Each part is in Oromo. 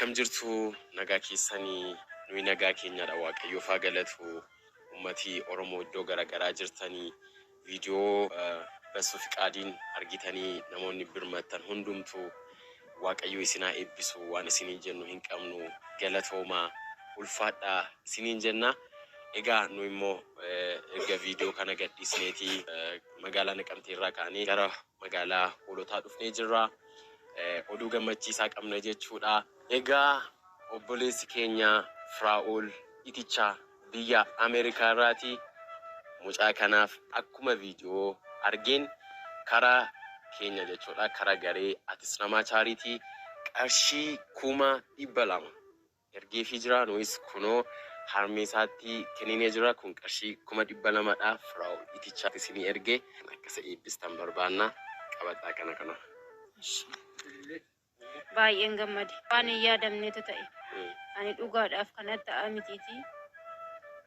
Akkam jirtu nagaa keessanii nuyi nagaa keenyadha waaqayyoof haa galatu ummatii Oromoo iddoo garagaraa jirtanii viidiyoo Bassuu Fiqaadiin argitanii namoonni birmattan hundumtuu waaqayyo isin haa eebbisu waan isiniin jennu hin qabnu galatoomaa ulfaadhaa isiniin jenna egaa nu immoo erga viidiyoo kana gadhiisneetii magaalaa Naqamtee irraa kaanee gara magaalaa Hoolotaa dhufnee jirra. Oduu gammachiisaa qabna jechuudha. Egaa obboleessi keenya Firaa'ol Itichaa biyya Ameerikaa irraati mucaa kanaaf akkuma viidiyoo argeen karaa keenya jechuudha karaa garee Atis Namaa Chaariitii qarshii 200,000 ergeefii jira. Nuyis kunoo harmee isaatti kenninee jira. Kun qarshii 200,000 dha. Firaa'ol Itichaa isinii erge. Akka isa eebbistan barbaanna. Qabadhaa kana kana. Baay'een gammade. Waan hin yaadamnetu ta'e. Ani dhugaadhaaf kana ta'a mitiitii.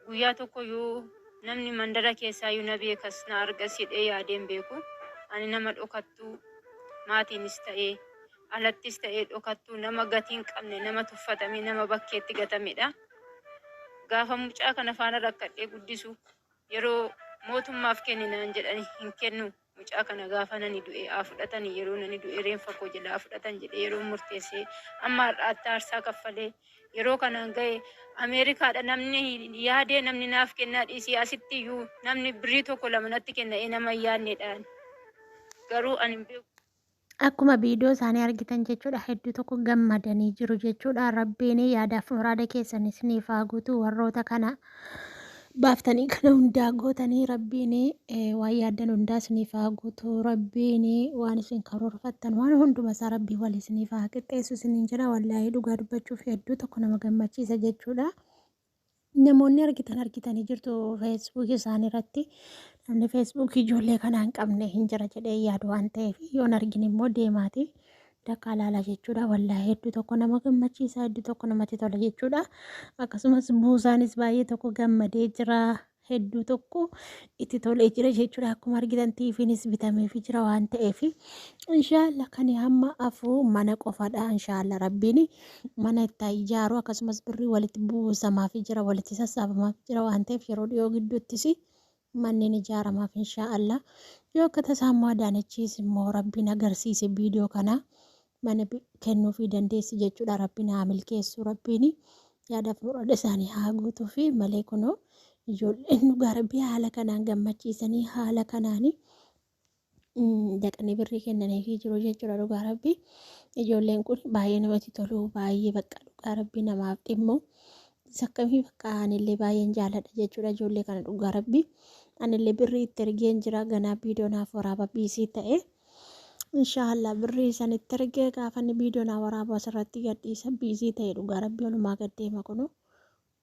Guyyaa tokkoyyuu namni mandara keessaayyuu na beekas na argas jedhee yaadee hin beeku. Ani nama dhokattuu maatiinis ta'ee alattis ta'ee dhokattuu nama gatii hin qabne nama tuffatamee nama bakkeetti gatamedha. Gaafa mucaa kana faana rakkadhee guddisu yeroo mootummaaf kenni naan jedhani hin kennu. Mucaa kana gaafa nani du'e haa fudhatani yeroo nani du'e reenfa koo jalaa haa fudhatan jedhee yeroo murteessee amma har'aatti aarsaa kaffalee yeroo kanaan ga'e Ameerikaadha namni yaadee namni naaf kennaa dhiisii asitti iyyuu namni birrii tokko lama natti kenna'ee nama hin yaadnedhaan garuu ani hin beeku. Akkuma viidiyoo isaanii argitan jechuudha hedduu tokko gammadanii jiru jechuudha. Rabbiin yaadaaf muraada keessan isiniif haa guutu warroota kana baaftanii kana hundaa gootanii rabbiin waan yaaddan hundaa isiniif haa guutu rabbiin waan isin karoorfattan waan hunduma isaa rabbii wal isiniif haa qixxeessu isiniin jedha wallaahii dhugaa dubbachuuf hedduu tokko nama gammachiisa jechuudha. Namoonni argitan argitanii jirtu feesbuukii isaanii irratti namni feesbuukii ijoollee kanaa hin qabne hin jira jedhee yaadu waan ta'eef yoon argine immoo deemaati dakkaa laalaa jechuudha. Wallaahi hedduu tokko nama gammachiisa hedduu tokko namatti tola jechuudha. Akkasumas buusaanis baay'ee tokko gammadee jira. Hedduu tokko itti tolee jira jechuudha. Akkuma argitan tiifiinis bitameefi jira waan ta'eef inshaalla kan hamma afuu mana qofadha. Inshaalla rabbiin mana itti ijaaru akkasumas birrii walitti buusamaafi jira walitti sassaabamaafi jira waan ta'eef yeroo dhiyoo gidduuttis manneen ijaaramaaf inshaalla. Yoo akka tasaa immoo Adaanechiis immoo rabbiin agarsiise viidiyoo kana mana kennuufii dandeessi jechuudha. Rabbiin haa milkeessu rabbiin yaadaaf murada isaanii haa guutuufi malee kunoo ijoolleen dhugaa rabbii haala kanaan gammachiisanii haala kanaan dhaqanii birrii kennaniifii jiru jechuudha dhugaa rabbii. Ijoolleen kun baay'ee namatti tolu baay'ee bakka dhugaa rabbii namaaf dhimmu. Isa akkamii bakka anillee baay'een jaaladha jechuudha ijoollee kana dhugaa rabbii. Anillee birrii itti ergeen jira ganaa viidiyoo naaf waraaba biisii ta'e. Inshaallah birrii isan itti ergee gaafa inni viidiyoo naa waraabu asirratti gadhiisa biizii ta'e dhugaa rabbii olumaa gad deema kunu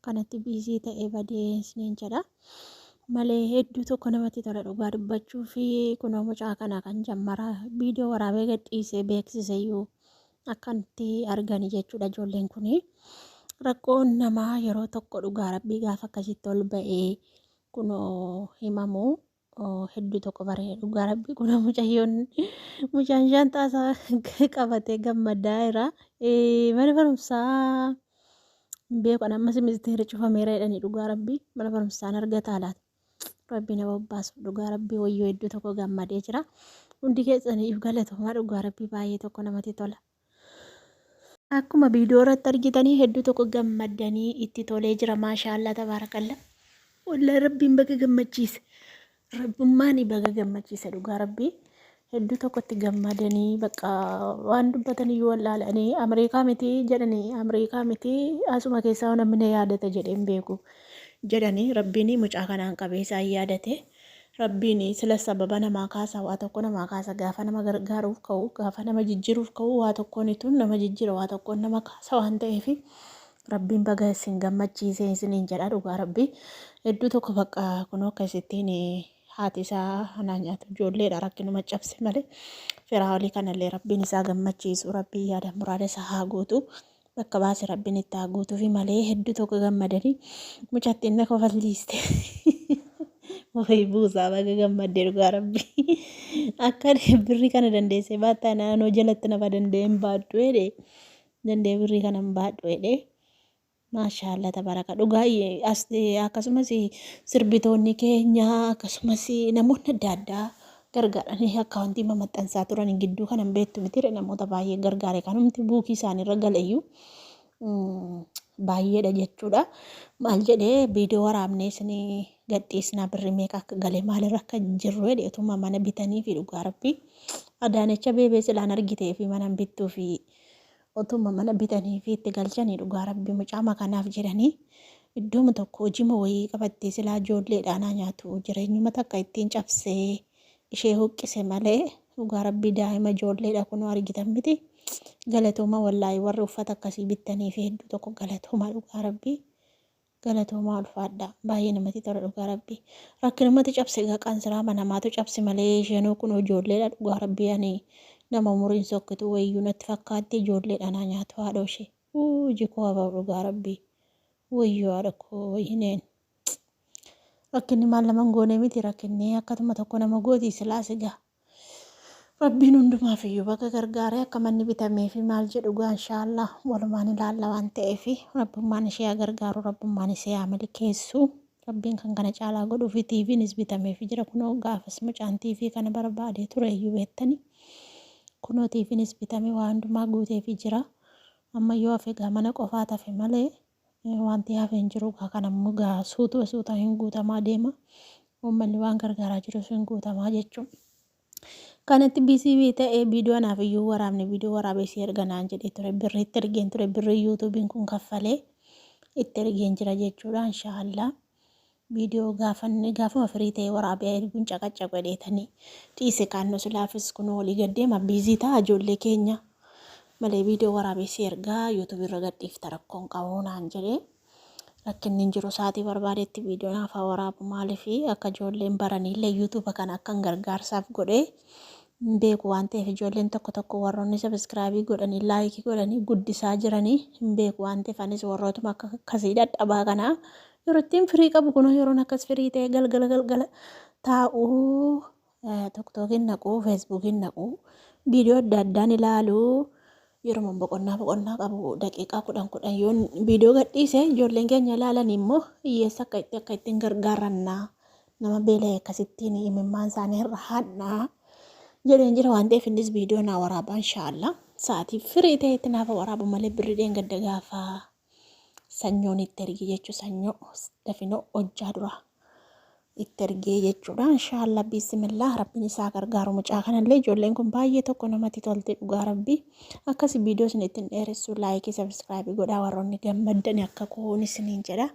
kanatti biizii ta'e badee isiniin jedha malee hedduu tokko namatti tola dhugaa dubbachuu fi kunoo mucaa kana kan jammara viidiyoo waraabee gadhiisee beeksise iyyuu akkanatti argani jechuudha ijoolleen kuni rakkoon namaa yeroo tokko dhugaa rabbii gaafa akkasitti ol ba'ee kunoo himamu hedduu tokko bareeda dhugaa rabbii kun mucayyoon mucaan shaanxaa isaa qabatee gammadaa jira. Mana barumsaa hin beeku ani ammas ministeerri cufameera jedhanii dhugaa rabbii mana barumsaan argataa laata. Rabbii nama bobbaasuuf dhugaa rabbii wayyoo hedduu tokko gammadee jira. Hundi keessaniif galatoomaa dhugaa rabbii baay'ee tokko namatti tola. Akkuma viidiyoo irratti argitanii hedduu tokko gammaddanii itti tolee jira maashaallaa tabaarakalla. Wallahi rabbiin baga gammachiise. Rabbummaan baga gammachiise dhugaa rabbii. Hedduu tokkotti gammadanii bakka waan dubbatan iyyuu wallaalanii Ameerikaa miti jedhanii Ameerikaa miti asuma keessaa namni na yaadata jedhee hin beeku jedhanii rabbiin mucaa kanaan qabee isaan yaadate. Rabbiin sila sababa namaa kaasa waa tokko namaa kaasa gaafa nama gargaaruuf ka'u gaafa nama jijjiiruuf ka'u waa tokkoon itun nama jijjiira waa tokkoon nama kaasa waan ta'eef Rabbiin baga isin gammachiise isiniin jedha dhugaa Rabbii hedduu tokko bakka kunoo akka isittiin haati isaa anaa nyaatu ijoolleedha rakkinuma cabse malee firaa olii kanallee Rabbiin isaa gammachiisu Rabbiin yaada muraada isaa haa guutu. Bakka baase rabbiin itti haa guutuufi malee hedduu tokko gammadanii mucattiin na kofalchiiste. Wayi buusaa baga gammaddee dhugaa rabbi. Akka birrii kana dandeessee baattaa naannoo jalatti nafa danda'ee hin baadhu jedhe. Dandee birrii kanan baadhu jedhee. Maashaallah tabaraka dhugaa as akkasumas sirbitoonni keenya akkasumas namoonni adda addaa gargaaranii akkaawuntii mamaxxansaa turan gidduu kanan beektu miti namoota baay'ee gargaare kanumti buukii isaaniirra galeyyuu baay'eedha jechuudha. Maal jedhee viidiyoo waraabnee isinii gadhiisnaa birrii meeqa akka gale maalirra akka jirru jedhe utuma mana bitanii fi dhugaa rabbii Adaanech Abeebee silaan argitee fi mana bittuu fi otuma mana bitanii fi itti galchanii dhugaa rabbii mucaama kanaaf jedhanii iddooma tokko hojiima wayii qabattee silaa ijoolleedhaan haa nyaatu jireenyuma takka ittiin cabsee ishee huqqise malee dhugaa rabbii daa'ima ijoolleedha kunoo argitan miti galatooma wallaahi warri uffata akkasii bittanii fi hedduu tokko galatooma dhugaa rabbii. Galatoomaa ulfaadhaa. Baay'ee namatti tola dhugaa rabbii. Rakkinumatu cabse egaa qansiraa namaatu cabse malee isheenuu kun ijoolleedha dhugaa rabbii ani nama umuriin sokkitu wayyuu natti fakkaatti ijoolleedha naa nyaatu haadha ishee. Uu iji koo habaaf dhugaa rabbii. Wayyoo haadha koo wayyineen. Rakkinni maal nama hin goone miti rakkinni akkatuma tokko nama gooti silaas egaa. Rabbiin hundumaaf iyyuu baga gargaaree akka manni bitamee fi maal jedhu gaa inshaallah walumaan ilaalla waan ta'eef rabbummaan ishee haa gargaaru rabbummaan ishee haa milkeessu rabbiin kan kana caalaa godhuu fi tiiviinis bitamee fi jira kunoo gaafas mucaan tiivii kana barbaadee ture iyyuu beektani kunoo tiiviinis bitamee waa hundumaa guutee fi jira amma yoo hafe gaa mana qofaa tafe malee wanti hafe hin jiru gaa kanammoo gaa suutuma suutaan hin guutamaa deema uummanni waan gargaaraa jirus hin guutamaa jechuudha. Kanatti BCB ta'ee viidiyoo anaaf iyyuu waraabne viidiyoo waraabee si erga naan jedhee ture birrii itti ergeen ture birrii yuutuubiin kun kaffalee itti ergeen jira jechuudha inshaallah. Viidiyoo gaafanni gaafuma firii ta'e waraabee erguun caqacaqu jedheetanii dhiise kaannoo silaafis kun walii gaddeema biizii ta'a ijoollee keenya malee viidiyoo waraabee si ergaa yuutuubii irra gadhiifta rakkoon qabu naan jedhee. Rakkinni hin jiru sa'aatii barbaadetti viidiyoo naaf haa waraabu maaliif akka ijoolleen baraniillee yuutuuba kana akkan gargaarsaaf godhee hin beeku waan ta'eef ijoolleen tokko tokko warroonni sabiskiraabii godhanii laayikii godhanii guddisaa jiranii hin beeku waan ta'eef anis warrootuma akka akkasii dadhabaa kanaa yeroo ittiin firii qabu kunoo yeroon akkas firii ta'e galgala galgala taa'uu toktookiin naquu feesbuukiin naquu viidiyoo adda addaan ilaaluu yeroo boqonnaa boqonnaa qabu daqiiqaa 10 10 yoon viidiyoo gadhiise ijoolleen keenya ilaalan immoo hiyyeessa akka itti akka ittiin gargaarannaa nama beela'e akkasittiin imimmaan isaanii irra haadhaa jedheen jira waan ta'eef innis viidiyoo naa waraabaa inshaallah sa'aatii firii ta'etti naaf waraabu malee birrii dheengadda gaafa sanyoon itti ergi jechuu sanyoo dafinoo hojjaa dura itti ergee jechuudha. Inshaallah bismillah rabbiin isaa gargaaru mucaa kanallee ijoolleen kun baay'ee tokko namatti tolte dhugaa rabbii. Akkasi viidiyoo isin ittiin dheeressu laayikii sabiskiraayibii godhaa warroonni gammaddan akka koon isiniin jedha.